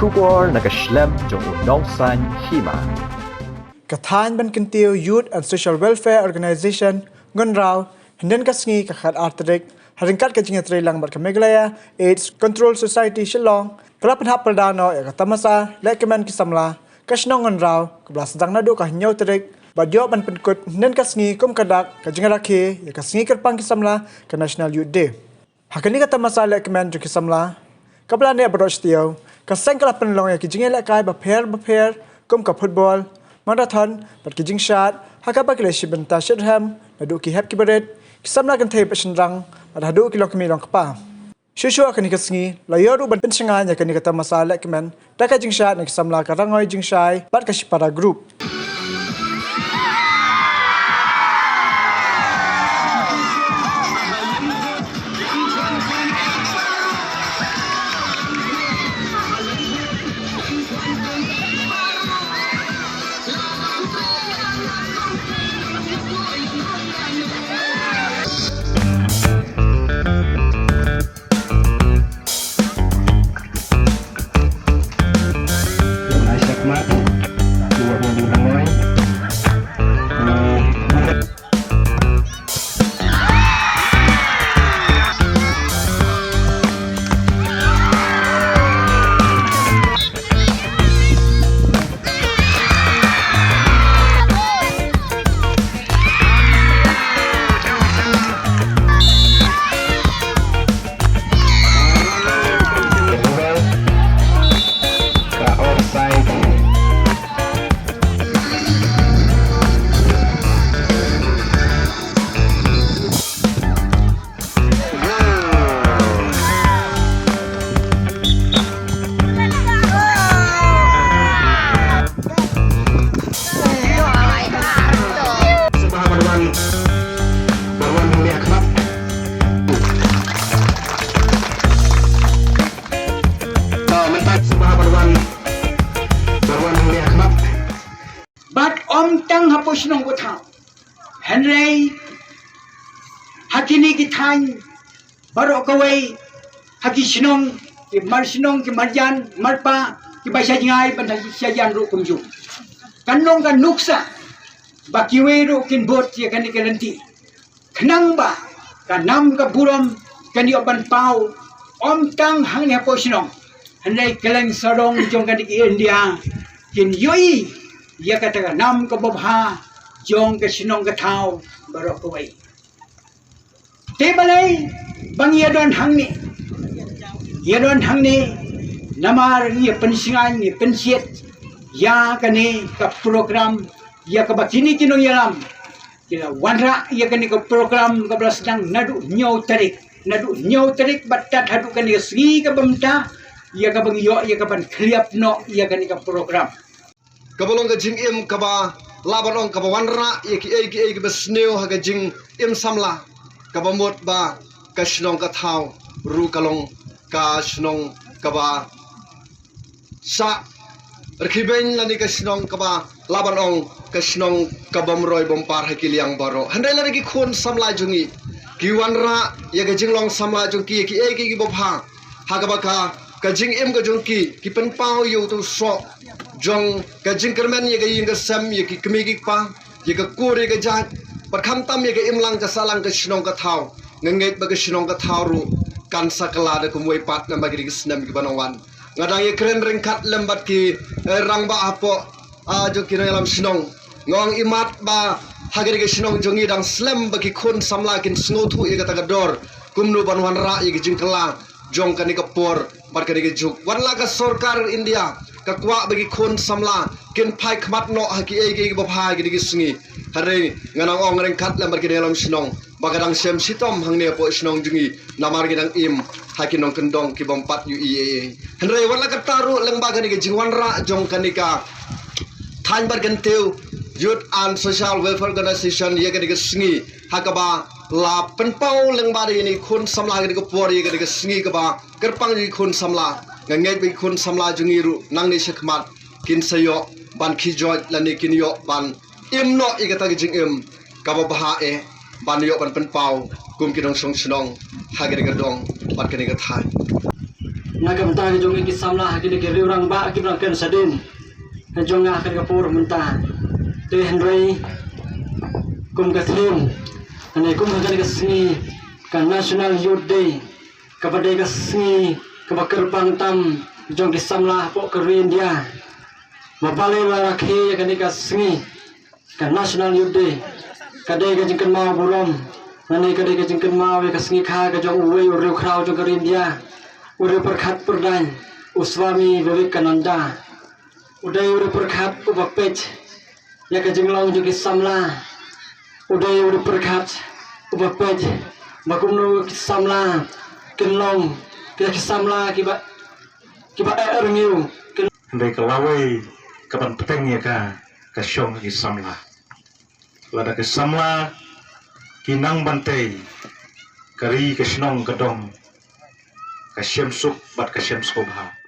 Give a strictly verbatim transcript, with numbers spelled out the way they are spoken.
Khubor na ka shlem jong u nongsan hima. Ka thaiñ ban kyntiew Youth and Social Welfare Organization Ngonraw, hynnin ka sngi ka khatar tarik, ha ryngkat ka jingïatreilang bad ka Meghalaya AIDS Control Society Shillong, ka la pynhap pyrda noh ïa ka tamasa lehkmen ki samla ka shnong Ngonraw, kaba la sdang naduh ka hynñiew tarik, bad ïoh ban pynkut hynnin ka sngi kum ka dak ka jingrakhe ïa ka sngi kyrpang ki samla, ka National Youth Day. Ha kane ka tamasa lehkmen jong ki samla, kaba la neh baroh shi taïew, ka seng ka la pynlong ïa ki jingïalehkai bapher bapher, kum ka football, marathon, bad ki jingshad, ha kaba ki la shim bynta shitrhem naduh ki hep ki barit, ki samla kynthei bad shynrang, bad haduh ki longkmie longkpa. Shuh shuh ha kane ka sngi, la ïoh ruh ban pynshngaiñ ïa kane ka tamasa lehkmen da ka jingshad na ki samla ka Rangoi Jingshai bad ka Shipara Group. Bad ym tang hapoh shnong ka thaw, hynrei ha kine ki thaiñ baroh kawei, ha ki shnong, ki mar shnong, ki marjan marpa, kiba shah jngai bad shah jan ruh kumjuh. Kan long ka nuksa ba kiwei ruh kin bud ïa kane ka lynti. Khnang ba ka nam ka burom kan ïoh ban paw, ym tang hangne hapoh shnong, hynrei kylleng sarong jong kane ka India kin ïohi ïa kata ka nam kaba bha jong ka shnong ka thaw baroh kawei. Te balei ba ngi ïa don hangne? Ïa don hangne namar ngi ïa pynshngaiñ, ngi ïa pynshit ïa kane ka program, ïa kaba kine ki nongïalam ki la wanrah ïa kane ka program kaba la sdang naduh hynñiew tarik, naduh hynñiew tarik bad tad haduh kane ka sngi kaba mynta, ïa kaba ngi ïoh ïa kaban khlieh noh ïa kane ka program. Kaba long ka jingim kaba lah ban ong kaba wanrah ïa kiei kiei kiba sniew ha ka jingim samla, kaba mut ba ka shnong ka thaw ruh ka long ka shnong kaba shah rkhie beiñ lane ka shnong kaba lah ban ong ka shnong ka bym roi bym par ha ki liang baroh. Hynrei lada ki khun samla jong ngi ki wanrah ïa ka jinglong samla jong ki ïa kiei kiei kiba bha, ha kaba ka, ka jingim ka jong ki, ki pynpaw ïa uto u soh jong ka jingkyrmen ïa ka ïing ka sem, ïa ki kmie ki kpa, ïa ka kur ïa ka jait, bad khamtam ïa ka imlang ka sahlang ka shnong ka thaw. Nga ngeit ba ka shnong ka thaw ruh kan sa kylla da kumwei pat namar kine ki snem kiba nang wan. Nga dang ïa kren ryngkat lem bad ki, eh, rangbah hapoh, ah, jong ki nongïalam shnong. Nga ong imat ba ha kane ka shnong jong ngi dang slem ba ki khun samla kin sngewthuh ïa kata ka dor kumno ban wanrah ïa ka jingkylla jong kane ka por bad kane ka juk. Wat la ka sorkar India ka kwah ba ki khun samla kin phai khmat noh ha kiei kiei kiba bha ha kine ki sngi, hynrei nga nang ong ryngkat lem bad ki nongïalam shnong ba ka dang shem shitom hangne hapoh shnong jong ngi namar ngi dang im ha ki nongkyndong ki bym pat ïohi ei ei. Hynrei wat la katta ruh lyngba kane ka jingwanrah jong kane ka thaiñ bad kyntiew Youth and Social Welfare Organization ïa kane ka sngi, ha kaba la pynpaw lyngba da kine ki khun samla ha kane ka por ïa kane ka sngi kaba kyrpang ïa ki khun samla. Nga ngeit ba ki khun samla jong ngi ruh nangne shakhmat kin sa ïoh ban khie joit lane kin ïoh ban im noh ïa kata ka jingim kaba bha eh ban ïoh ban pynpaw kum ki nongshong shnong ha kane ka dong bad kane ka thaiñ. na ka bynta ka jong ki samla ha kine ki riew rangbah kiba dang kren shadien ka jong nga ha kane ka por mynta. Te hynrei kum ka theme lane kum ha kane ka sngi ka National Youth Day kaba dei ka sngi kaba kyrpang tam jong ki samla hapoh ka ri India. Ba balei la rakhe ïa kane ka sngi ka National Youth Day? Ka dei ka jingkynmaw burom lane ka dei ka jingkynmaw ïa ka sngi kha ka jong uwei u riewkhraw jong ka ri India, u riewpyrkhat pyrdaiñ, u Swami Vivekananda. U dei u riewpyrkhat uba peit ïa ka jinglong jong ki samla. U dei u riewpyrkhat uba peit ba kumno ki samla kin long ki samla kiba kiba eh rngiew. Hynrei ka lawei kaban bteng ïa ka ka shong ha ki samla. Lada ki samla ki nang ban tei, ka ri ka shnong ka dong ka shem suk bad ka shem sngewbha.